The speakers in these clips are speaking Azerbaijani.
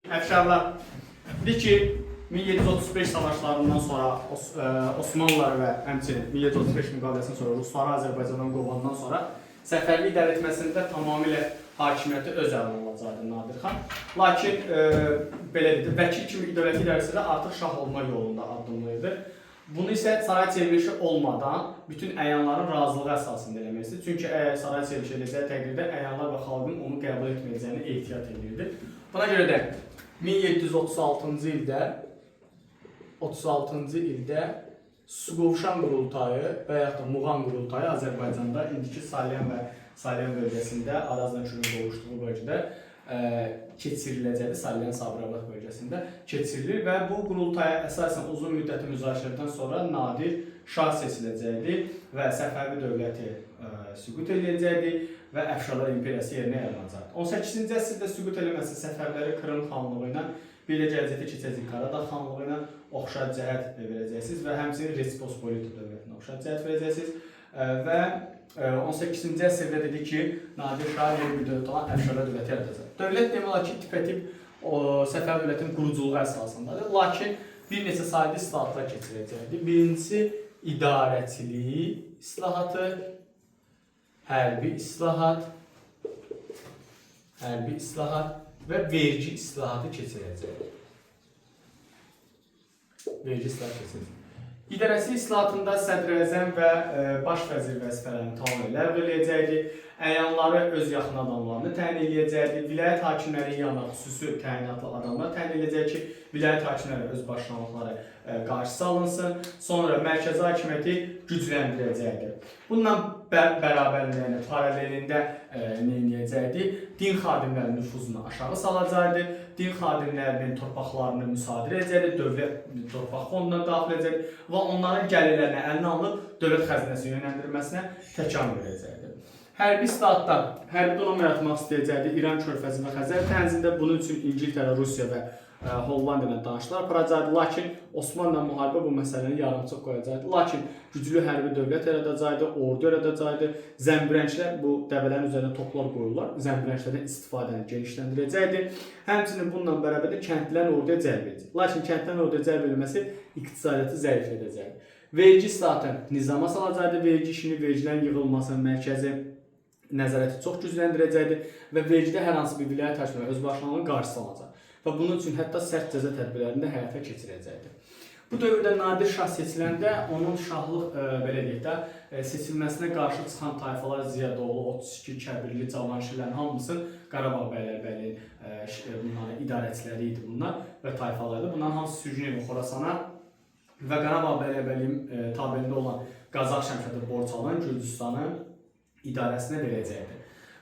Əfşarlar. Dedi ki, 1735 savaşlarından sonra Osmanlılar və həmçinin 1735 müqaviləsindən sonra Rusları Azərbaycandan qovandan sonra Səfəvi idarə etməsində tamamilə hakimiyyəti öz əlinə alacaqdı Nadir xan. Lakin belə dedi, vəkil kimi dövlət idarəsində artıq şah olma yolunda addımlayırdı. Bunu isə saray çevrilişi olmadan bütün əyanların razılığı əsasında eləmək istəyir. Çünki əgər saray çevrilişi edəcəyi təqdirdə əyanlar və xalqın onu qəbul etməyəcəyini ehtiyat edirdi. Buna görə də 1736-cı ildə 36-cı ildə Suqovuşan qurultayı və yaxud da Muğan qurultayı Azərbaycanda indiki Salyan və Salyan bölgəsində Arazla Kürün qovuşduğu bölgədə keçiriləcəkdir. Salyan Sabirabad bölgəsində keçirilir və bu qurultaya əsasən uzun müddətli müzakirədən sonra Nadir şah seçiləcəkdir və Səfəvi dövləti süqut eləyəcəkdir və Əfşarlar imperiyası yerinə yaranacaqdır. 18-ci əsrdə süqut eləməsi Səfəviləri Krım xanlığı ilə, bir də gələcəkdə keçəcək Qaradağ xanlığı ilə oxşar cəhət verəcəksiniz və həmçinin Respospolita dövlətinə oxşar cəhət verəcəksiniz. Və 18-ci əsrdə dedi ki, Nadir Şah yeni bir dövlət olan Əfşarlar dövləti yaradacaq. Dövlət demək olar ki, tipətip o Səfəvi dövlətinin quruculuğu əsasındadır. Lakin bir neçə sayda islahatlar keçirəcəkdir. Birincisi idarəçilik islahatı, hərbi islahat, hərbi islahat və vergi islahatı keçirəcək. Vergi islahatı keçirəcək. İdarəçilik islahatında sədrəzəm və baş vəzir vəzifələrini tamamilə ləğv eləyəcəkdi. Əyanları öz yaxın adamlarını təyin eləyəcəkdi. Vilayət hakimlərinin yanına xüsusi təyinatlı adamlar təyin eləyəcək ki, vilayət hakimləri öz başlanğıcları qarşısı alınsın. Sonra mərkəzi hakimiyyəti gücləndirəcəkdi. Bununla bərabərində, yəni paralelində nə edəcəkdi? Din xadimlərinin nüfuzunu aşağı salacaqdı. Din xadimlərinin torpaqlarını müsadirə edəcəkdi, dövlət torpaq fonduna daxil edəcəkdi və onların gəlirlərini əlinə alınıb dövlət xəzinəsinə yönləndirilməsinə təkan verəcəkdi. Hərbi islahatda hərbi donanma yaratmaq istəyəcəkdi İran körfəzi və Xəzər dənizində. Bunun üçün İngiltərə, Rusiya və Hollandiya ilə danışıqlar aparacaqdı. Lakin Osmanlı müharibə bu məsələni yarımçıq qoyacaqdı. Lakin güclü hərbi dövlət yaradacaqdı, ordu yaradacaqdı. Zəmbirənglər, bu dəvələrin üzərinə toplar qoyurlar. Zəmbirənglərdən istifadəni genişləndirəcəkdi. Həmçinin bununla bərabər də kəndlilərin orduya cəlb edəcək. Lakin kəndlilərin orduya cəlb edilməsi iqtisadiyyatı zəiflədəcəkdi. Vergi islahatı nizama salacaqdı. Vergi işini, vergilərin yığılmasını mərkəzi nəzarəti çox gücləndirəcəkdi və vergidə hər hansı bir vilayət hakimiyyəti özbaşınalığının qarşısı alacaq. Və bunun üçün hətta sərt cəza tədbirlərini də həyata keçirəcəkdi. Bu dövrdə Nadir Şah seçiləndə onun şahlıq belə deyək də seçilməsinə qarşı çıxan tayfalar Ziyadoğlu, 32, Kəbirli, Cavanşirlərin hamısı Qarabağ bəylərbəyliyi bunların idarəçiləri idi bunlar və tayfalar idi. Bunların hamısı sürgün edildi Xorasana və Qarabağ bəylərbəyliyi tabeliyində olan Qazax Şəmşədi Borçalın Gürcüstanın idarəsinə verəcəkdi.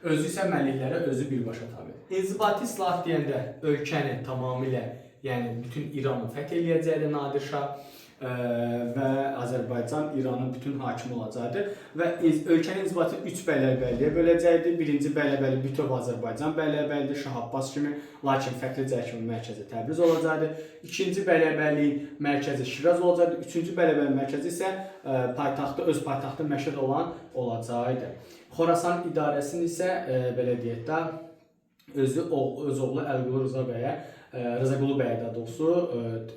Özü isə məliklərə özü birbaşa tabe. İnzibati islahat deyəndə ölkəni tamamilə, yəni bütün İranı fəth eləyəcəkdi Nadir Şah və Azərbaycan İranın bütün hakimi olacaqdı və ölkənin inzibatı 3 bəylərbəyliyə böləcəkdi. Birinci bəylərbəyli bütöv Azərbaycan bəylərbəylidir, Şah Abbas kimi, lakin fərqli cəhətlə mərkəzi Təbriz olacaqdı. İkinci bəylərbəyliyin mərkəzi Şiraz olacaqdı. Üçüncü bəylərbəyliyinin mərkəzi isə paytaxtı, öz paytaxtı Məşəd olan olacaqdı. Xorasan idarəsini isə belə deyək də özü öz oğlu Əliqulu Rıza bəyə, Rızaqulu bəyə daha doğrusu,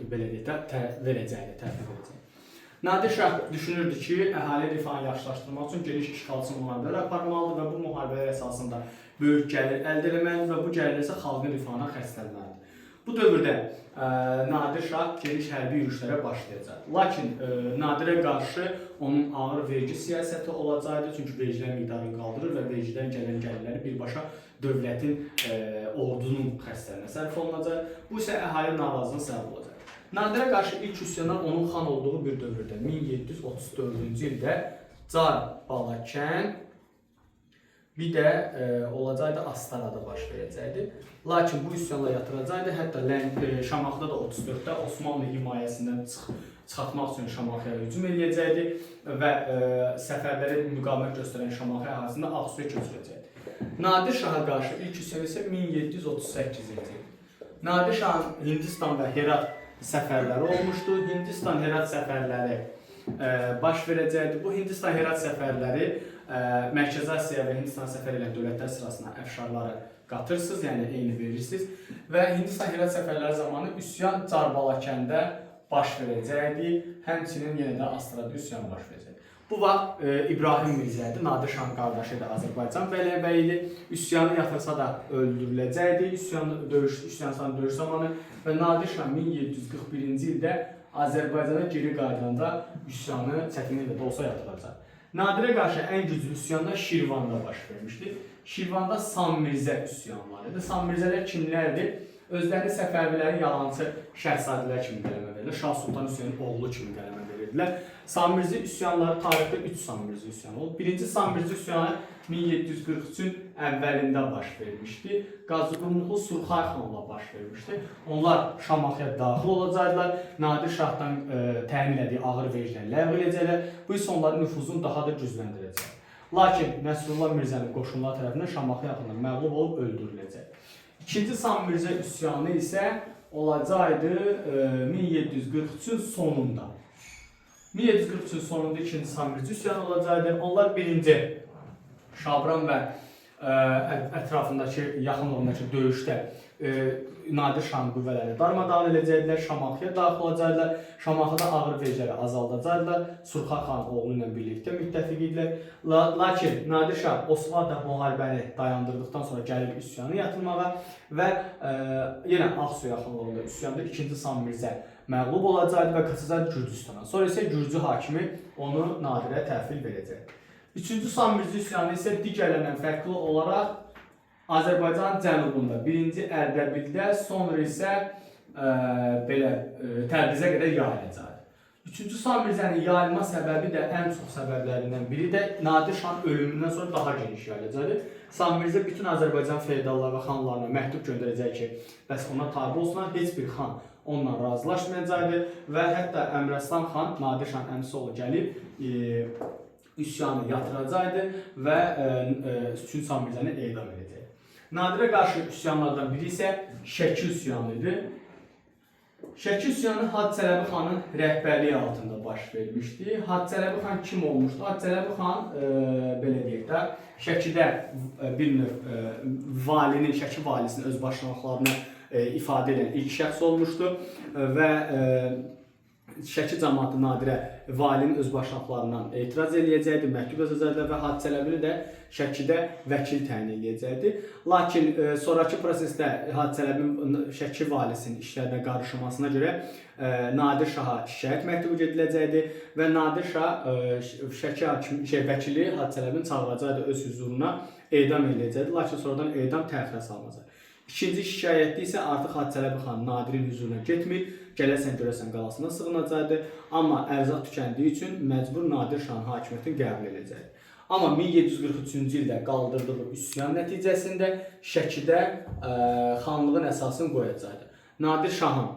belə deyək də verəcəkdi, təhvil verəcəkdi. Nadir Şah düşünürdü ki, əhali rifahını yaxşılaşdırmaq üçün geniş işğalçı müharibələr aparmalıdır və bu müharibələr əsasında böyük gəlir əldə etməlidir və bu gəlir isə xalqın rifahına xərclənməlidir. Bu dövrdə Nadir Şah geniş hərbi yürüşlərə başlayacaq. Lakin Nadirə qarşı onun ağır vergi siyasəti olacaqdı, çünki vergilər miqdarını qaldırır və vergidən gələn gəlirləri birbaşa dövlətin ordunun xərclərinə sərf olunacaq. Bu isə əhali narazılığına səbəb olacaq. Nadirə qarşı ilk üsyanlar onun xan olduğu bir dövrdə 1734-cü ildə Car Balakən, bir də olacaqdı Astarada baş verəcəkdi. Lakin bu üsyanlar yatıracaqdı. Hətta Şamaxıda da 34-də Osmanlı himayəsindən çıxartmaq üçün Şamaxıya hücum eləyəcəkdi və səfərlərə müqavimət göstərən Şamaxı əhalisini Ağsuya köçürəcəkdi. Nadir Şaha qarşı ilk üsyan isə 1738-ci il. Nadir Şahın Hindistan və Herat səfərləri olmuşdu. Hindistan-Herat səfərləri baş verəcəkdi. Bu Hindistan-Herat səfərləri Mərkəzi Asiya və Hindistan səfər edən dövlətlər sırasına əfşarları qatırsınız, yəni eyni verirsiniz. Və Hindistan Herat səfərləri zamanı üsyan Carbalakəndə baş verəcəkdi. Həmçinin yenə də Astrada üsyan baş verəcəkdi. Bu vaxt İbrahim Mirzə idi, Nadir Şahın qardaşı idi, Azərbaycan bəylərbəyi idi. Üsyanı yatırsa da öldürüləcəkdi. Üsyan döyüş zamanı və Nadir Şah 1741-ci ildə Azərbaycana geri qayıdanda üsyanı çətinliklə də olsa yatıracaq. Nadirə qarşı ən güclü üsyan da Şirvanda baş vermişdi. Şirvanda Sam Mirzə üsyanları idi. Sam Mirzələr kimlərdir? Özlərini Səfəvilərin yalançı şəhzadələr kimi qələmə verirdilər. Şah Sultan Hüseynin oğlu kimi qələmə verirdilər. Sam Mirzə üsyanları tarixdə 3 Sam Mirzə üsyanı olub. Birinci Sam Mirzə üsyanı 1743-ün əvvəlində baş vermişdi. Qazıqumluqlu Surxay xanla baş vermişdi. Onlar Şamaxıya daxil olacaqdılar. Nadir Şahdan təyin elədiyi ağır vergiləri ləğv edəcəklər. Bu isə onların nüfuzunu daha da gücləndirəcək. Lakin Nəsrullah Mirzənin qoşunları tərəfindən Şamaxı yaxınında məğlub olub öldürüləcək. İkinci Sam Mirzə üsyanı isə olacaqdı 1743-ün sonunda. 1743-ün sonunda ikinci Sam Mirzə üsyanı olacaqdı. Onlar birinci Şabran və ətrafındakı, yaxınlığındakı döyüşdə Nadir Şahın qüvvələrini darmadağın edəcəkdilər, Şamaxıya daxil olacaqdılar, Şamaxıda ağır vergiləri azaldacaqdılar, Surxay xanın oğlu ilə birlikdə müttəfiq idilər. Lakin Nadir Şah Osmanlı müharibəni dayandırdıqdan sonra gəlir üsyanı yatırmağa və yenə Ağsu yaxınlığında üsyanda ikinci Sam Mirzə məğlub olacaqdı və qaçacaqdı Gürcüstana. Sonra isə Gürcü hakimi onu Nadirə təhvil verəcəkdi. Üçüncü Sam Mirzə üsyanı isə digərlərindən fərqli olaraq Azərbaycanın cənubunda, birinci Ərdəbildə, sonra isə Təbrizə qədər yayılacaqdır. Üçüncü Sam Mirzənin yayılma səbəbi də ən çox səbəblərindən biri də Nadir Şahın ölümündən sonra daha geniş yayılacaqdır. Sam Mirzə bütün Azərbaycan feodalları və xanlarına məktub göndərəcək ki, bəs ona tabe olsunlar, heç bir xan onunla razılaşmayacaqdır və hətta Əmiraslan xan, Nadir Şahın əmisi oğlu gəlib üsyanı yatıracaqdı və üçüncü Sam Mirzəni edam edəcəkdi. Nadirə qarşı üsyanlardan biri isə Şəki üsyanı idi. Şəki üsyanı Hacı Çələbi xanın rəhbərliyi altında baş vermişdi. Hacı Çələbi xan kim olmuşdu? Hacı Çələbi xan belə deyək də, Şəkidə bir növ valinin, Şəki valisinin öz başlanğıclarını ifadə edən ilk şəxs olmuşdu və Şəki camaatı Nadirə valinin öz başlanğıclarından etiraz eləyəcəkdi, məktub yazacaqdılar və Hacı Çələbini də Şəkidə vəkil təyin eləyəcəkdi. Lakin sonrakı prosesdə Hacı Çələbinin Şəki valisinin işlərinə qarışmasına görə Nadir Şaha şikayət məktubu gediləcəkdi və Nadir Şah Şəki hakim vəkili Hacı Çələbini çağıracaqdı öz hüzuruna, edam eləyəcəkdi. Lakin sonradan edam təxirə salınacaq. İkinci şikayətdə isə artıq Hacı Çələbi xan Nadirin hüzuruna getmir, gələsən görəsən qalasına sığınacaqdı. Amma ərzaq tükəndiyi üçün məcbur Nadir Şahın hakimiyyətini qəbul edəcəkdi. Amma 1743-cü ildə qaldırdığı üsyan nəticəsində Şəkidə xanlığın əsasını qoyacaqdı. Nadir Şahın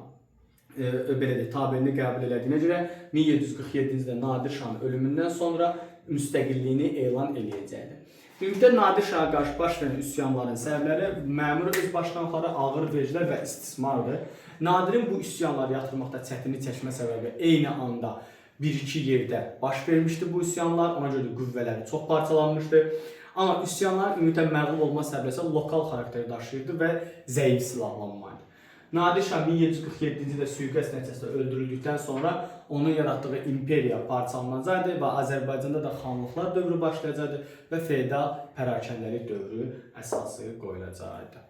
belə deyək, tabeliyini qəbul elədiyinə görə 1747-ci ildə Nadir Şahın ölümündən sonra müstəqilliyini elan eləyəcəkdi. Ümumiyyətlə Nadir Şaha qarşı baş verən üsyanların səbəbləri məmur öz başlanğıcları, ağır vergilər və istismardır. Nadirin bu üsyanları yatırmaqda çətinlik çəkmə səbəbi eyni anda bir-iki yerdə baş vermişdi bu üsyanlar. Ona görə də qüvvələri çox parçalanmışdı. Amma üsyanların ümumiyyətlə məğlub olma səbəbi isə lokal xarakteri daşıyırdı və zəif silahlanma idi. Nadir Şah 1747-ci ildə sui-qəsd nəticəsində öldürüldükdən sonra onun yaratdığı imperiya parçalanacaqdı və Azərbaycanda da xanlıqlar dövrü başlayacaqdı və feodal pərakəndəlik dövrü əsası qoyulacaqdı.